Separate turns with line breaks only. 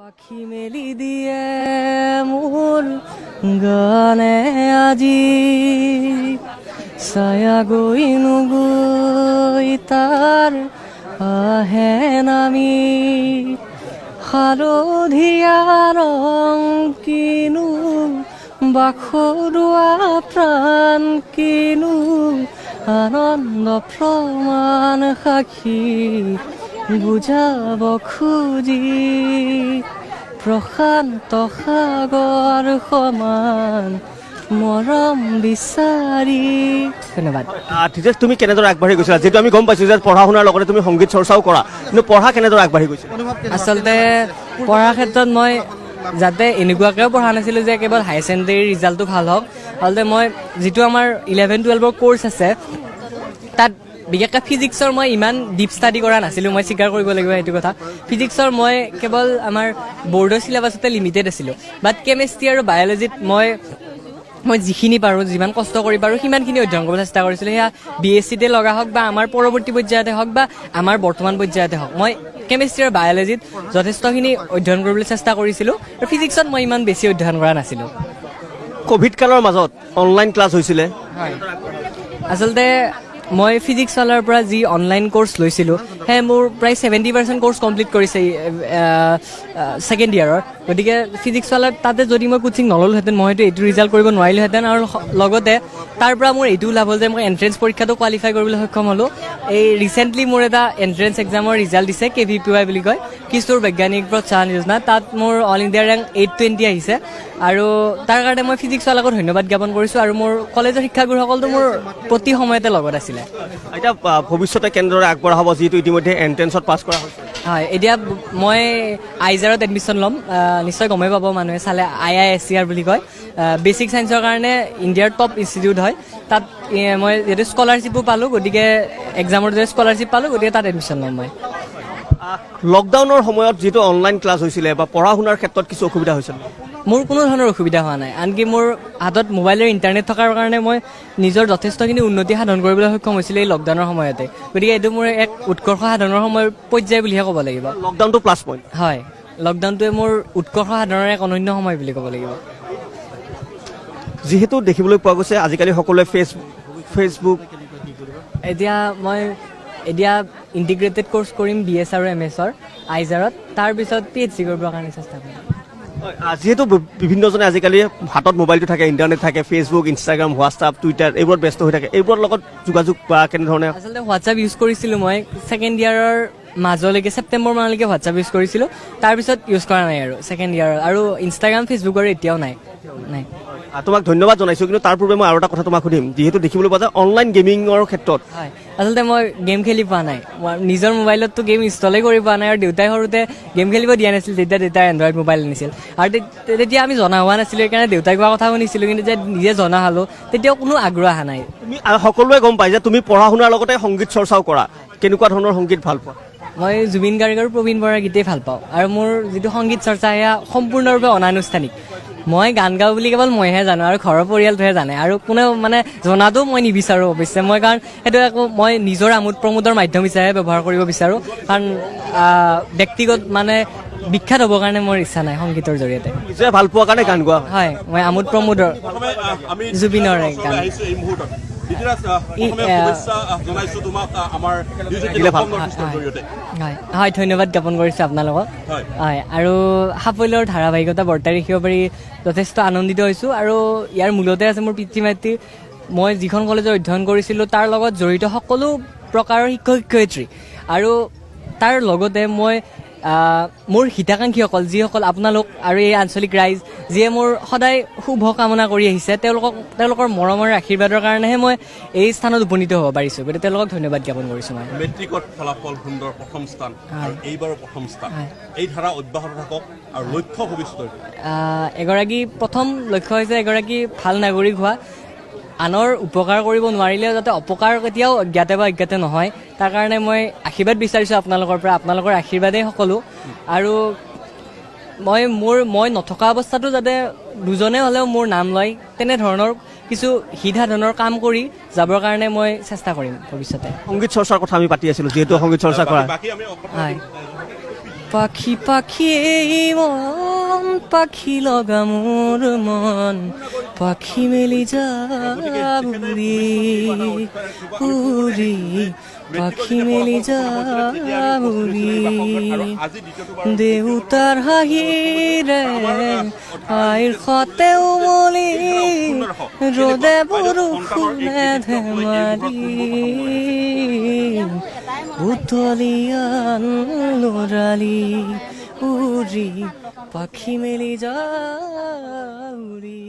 পাখি মেলি দিয়ে মোৰ গানে আজি, ছায়া গৈ নুগৈ তাৰ আহে নামি। হালধীয়া ৰং কিনো, বাখৰুৱা প্ৰাণ কিনো, আনন্দ প্ৰমাণ সাক্ষী বুজাব খুজি। প্ৰশান্ত সাগৰ সমান মৰম বিচাৰি। ধন্যবাদ।
ধীতেশ, তুমি কেনেদৰে আগবাঢ়ি গৈছিলা? যিহেতু আমি গম পাইছোঁ যে পঢ়া শুনাৰ লগতে তুমি সংগীত চৰ্চাও কৰা, কিন্তু পঢ়া কেনেদৰে আগবাঢ়ি গৈছিলা?
আচলতে পঢ়াৰ ক্ষেত্ৰত মই যাতে এনেকুৱাকৈও পঢ়া নাছিলোঁ যে কেৱল হায়াৰ ছেকেণ্ডেৰী ৰিজাল্টটো ভাল হওক। আচলতে মই যিটো আমাৰ 11 12ৰ ক'ৰ্চ আছে, তাত বিশেষকৈ ফিজিক্সৰ মই ইমান ডিপ ষ্টাডি কৰা নাছিলোঁ, মই স্বীকাৰ কৰিব লাগিব সেইটো কথা। ফিজিক্সৰ মই কেৱল আমাৰ বৰ্ডৰ চিলেবাছতে লিমিটেড আছিলোঁ। বাট কেমেষ্ট্ৰি আৰু বায়'লজিত মই যিখিনি পাৰোঁ, যিমান কষ্ট কৰি পাৰোঁ, সিমানখিনি অধ্যয়ন কৰিব চেষ্টা কৰিছিলোঁ। সেয়া বি এছ চিতে লগা হওক বা আমাৰ পৰৱৰ্তী পৰ্যায়তে হওক বা আমাৰ বৰ্তমান পৰ্যায়তে হওক, মই কেমেষ্ট্ৰি আৰু বায়'লজিত যথেষ্টখিনি অধ্যয়ন কৰিবলৈ চেষ্টা কৰিছিলোঁ আৰু ফিজিক্সত মই ইমান বেছি অধ্যয়ন কৰা নাছিলোঁ।
ক'ভিড কালৰ মাজত অনলাইন ক্লাছ হৈছিলে।
হয়, আচলতে মই ফিজিক্সৱালাৰ পৰা যি অনলাইন কৰ্চ লৈছিলোঁ, সেয়া মোৰ প্ৰায় 70% কৰ্চ কমপ্লিট কৰিছে ছেকেণ্ড ইয়েৰৰ। গতিকে ফিজিক্সৱালাৰ তাতে যদি মই কোচিং নল'লোহেঁতেন, মই হয়তো এইটো ৰিজাল্ট কৰিব নোৱাৰিলোহেঁতেন। আৰু লগতে তাৰ পৰা মোৰ এইটোও লাভ হ'ল যে মই এণ্ট্ৰেঞ্চ পৰীক্ষাটো কোৱালিফাই কৰিবলৈ সক্ষম হ'লোঁ। এই ৰিচেণ্টলি মোৰ এটা এণ্ট্ৰেঞ্চ এক্সামৰ ৰিজাল্ট দিছে, কেভিপিৱাই বুলি কয়, কিশোৰ বৈজ্ঞানিক প্ৰোৎসাহন যোজনা। তাত মোৰ অল ইণ্ডিয়া ৰেংক 820 আহিছে আৰু তাৰ কাৰণে মই ফিজিক্সৱালাকো ধন্যবাদ জ্ঞাপন কৰিছোঁ। আৰু মোৰ কলেজৰ শিক্ষাগুৰুসকলতো মোৰ প্ৰতি সময়তে লগত আছিলে।
এতিয়া ভৱিষ্যতে কেনেদৰে আগবঢ়া হ'ব, যিহেতু ইতিমধ্যে এণ্ট্ৰেঞ্চত পাছ কৰা হৈছে?
হয়, এতিয়া মই আইজাৰত এডমিশ্যন ল'ম। নিশ্চয় গমেই পাব মানুহে চালে, আইআইএছইআৰ বুলি কয়। বেচিক ছায়েন্সৰ কাৰণে ইণ্ডিয়াৰ টপ ইনষ্টিটিউট হয়। তাত মই যিহেতু স্কলাৰশ্বিপো পালোঁ, গতিকে এক্সামৰ দৰে স্কলাৰশ্বিপ পালোঁ, গতিকে তাত এডমিশ্যন ল'ম মই।
লকডাউনৰ সময়ত যিটো অনলাইন ক্লাছ হৈছিলে বা পঢ়া শুনাৰ ক্ষেত্ৰত কিছু অসুবিধা হৈছিল?
মোৰ কোনো ধৰণৰ অসুবিধা হোৱা নাই। আনকি মোৰ হাতত মোবাইলৰ ইণ্টাৰনেট থকাৰ কাৰণে মই নিজৰ যথেষ্টখিনি উন্নতি সাধন কৰিবলৈ সক্ষম হৈছিলোঁ এই লকডাউনৰ সময়তে। গতিকে এইটো মোৰ এক উৎকৰ্ষ সাধনৰ সময়ৰ পৰ্যায় বুলিহে ক'ব লাগিব।
লকডাউনটো প্লাছ পইণ্ট।
হয়, লকডাউনটোৱে মোৰ উৎকৰ্ষ সাধনৰ এক অনন্য সময় বুলি ক'ব লাগিব।
যিহেতু দেখিবলৈ পোৱা গৈছে আজিকালি সকলোৱে ফেচবুক
এতিয়া মই এতিয়া ইণ্টিগ্ৰেটেড কৰ্চ কৰিম বি এছ আৰু এম এছৰ আইজাৰত। তাৰপিছত পি এইচ ডি কৰিবৰ কাৰণে চেষ্টা কৰিম।
হয়, যিহেতু বিভিন্নজনে আজিকালি হাতত মোবাইলটো থাকে, ইণ্টাৰনেট থাকে, ফেচবুক, ইনষ্টাগ্ৰাম, হোৱাটছআপ, টুইটাৰ এইবোৰত ব্যস্ত হৈ থাকে, এইবোৰৰ লগত যোগাযোগ বা কেনেধৰণে?
আচলতে হোৱাটছআপ ইউজ কৰিছিলোঁ মই ছেকেণ্ড ইয়াৰৰ মাজলৈকে, ছেপ্টেম্বৰ মানলৈকে হোৱাটছআপ ইউজ কৰিছিলোঁ। তাৰপিছত ইউজ কৰা নাই আৰু ছেকেণ্ড ইয়াৰৰ। আৰু ইনষ্টাগ্ৰাম, ফেচবুক আৰু এতিয়াও নাই।
তোমাক ধন্যবাদ জনাইছোঁ। কিন্তু তাৰ পূৰ্বে মই আৰু এটা কথা তোমাক সুধিম। যিহেতু দেখিবলৈ পোৱা যায় অনলাইন গেমিঙৰ ক্ষেত্ৰত
হয়, আচলতে মই গেম খেলি পোৱা নাই। মই নিজৰ মোবাইলততো গেম ইনষ্টলেই কৰি পোৱা নাই। আৰু দেউতাই সৰুতে গেম খেলিব দিয়া নাছিল। তেতিয়া দেউতাই এণ্ড্ৰইড মোবাইল আনিছিল আৰু তেতিয়া আমি জনা হোৱা নাছিলোঁ, সেইকাৰণে দেউতাই কোৱা কথা শুনিছিলোঁ। কিন্তু যে নিজে জনা হ'লোঁ, তেতিয়াও কোনো আগ্ৰহ অহা নাই।
তুমি সকলোৱে গম পায় যে তুমি পঢ়া শুনাৰ লগতে সংগীত চৰ্চাও কৰা। কেনেকুৱা ধৰণৰ সংগীত ভাল পোৱা?
মই জুবিন গাৰ্গ আৰু প্ৰবীণ বৰাৰ গীতেই ভাল পাওঁ। আৰু মোৰ যিটো সংগীত চৰ্চা, সেয়া সম্পূৰ্ণৰূপে অনানুষ্ঠানিক। মই গান গাওঁ বুলি কেৱল মইহে জানো আৰু ঘৰৰ পৰিয়ালটোহে জানে আৰু কোনেও মানে জনাটো মই নিবিচাৰোঁ অৱশ্যে মই। কাৰণ সেইটো একো মই নিজৰ আমোদ প্ৰমোদৰ মাধ্যম হিচাপে ব্যৱহাৰ কৰিব বিচাৰোঁ। কাৰণ ব্যক্তিগত মানে বিখ্যাত হ'বৰ কাৰণে মোৰ ইচ্ছা নাই সংগীতৰ জৰিয়তে।
নিজে ভাল পোৱাৰ কাৰণে গান গোৱা হয়?
হয়, মই আমোদ প্ৰমোদৰ
প্ৰথমে আমি
জুবিনৰ
ওচৰলৈ
গান।
আহিছো এই মুহূৰ্তত। ধৃতিৰাজ, প্ৰথমে শুভেচ্ছা জনাইছো তোমাক আমাৰ নিউজ
দিলে ভাল।
অসম নৰ্থ ইষ্টৰ জৰিয়তে।
হয়, ধন্যবাদ জ্ঞাপন কৰিছোঁ আপোনালোকক। হয়, আৰু সাফল্যৰ ধাৰাবাহিকতা বৰ্তাই ৰাখিব পাৰি যথেষ্ট আনন্দিত হৈছোঁ। আৰু ইয়াৰ মূলতে আছে মোৰ পিতৃ মাতৃ, মই যিখন কলেজত অধ্যয়ন কৰিছিলোঁ তাৰ লগত জড়িত সকলো প্ৰকাৰৰ শিক্ষক শিক্ষয়িত্ৰী আৰু তাৰ লগতে মই মোৰ হিতাকাংক্ষীসকল, যিসকল আপোনালোক আৰু এই আঞ্চলিক ৰাইজ, যিয়ে মোৰ সদায় শুভ কামনা কৰি আহিছে, তেওঁলোকৰ মৰমৰ আশীৰ্বাদৰ কাৰণেহে মই এই স্থানত উপনীত হ'ব পাৰিছোঁ। গতিকে তেওঁলোকক ধন্যবাদ জ্ঞাপন কৰিছোঁ মই।
মেট্ৰিকত ফলাফল সুন্দৰ, প্ৰথম স্থান আৰু এইবাৰো প্ৰথম স্থান। এই ধাৰা অব্যাহত থাকক আৰু লক্ষ্য ভৱিষ্যতৰ?
এগৰাকী প্ৰথম লক্ষ্য হৈছে এগৰাকী ভাল নাগৰিক হোৱা। আনৰ উপকাৰ কৰিব নোৱাৰিলেও যাতে অপকাৰ কেতিয়াও অজ্ঞাতে বা অজ্ঞাতে নহয়, তাৰ কাৰণে মই আশীৰ্বাদ বিচাৰিছোঁ আপোনালোকৰ পৰা। আপোনালোকৰ আশীৰ্বাদেই সকলো। আৰু মই নথকা অৱস্থাতো যাতে দুজনে হ'লেও মোৰ নাম লয়, তেনেধৰণৰ কিছু হিত সাধনৰ কাম কৰি যাবৰ কাৰণে মই চেষ্টা কৰিম ভৱিষ্যতে।
সংগীত চৰ্চাৰ কথা আমি পাতি আছিলোঁ, যিহেতু সংগীত চৰ্চা কৰা
বাকী আমি কথা
পাখি পাখি এই মন, পাখি লগা মোৰ মন, পাখি মেলি যা উৰি উৰি, পাখি মেলি যা উৰি। দেউতাৰ হাঁহিৰে আইৰ সতে উমলি, ৰ'দে বৰষুণে ধেমালি, বুটলিয়ান ল'ৰালি উৰি, পাখি মেলি যা উৰি।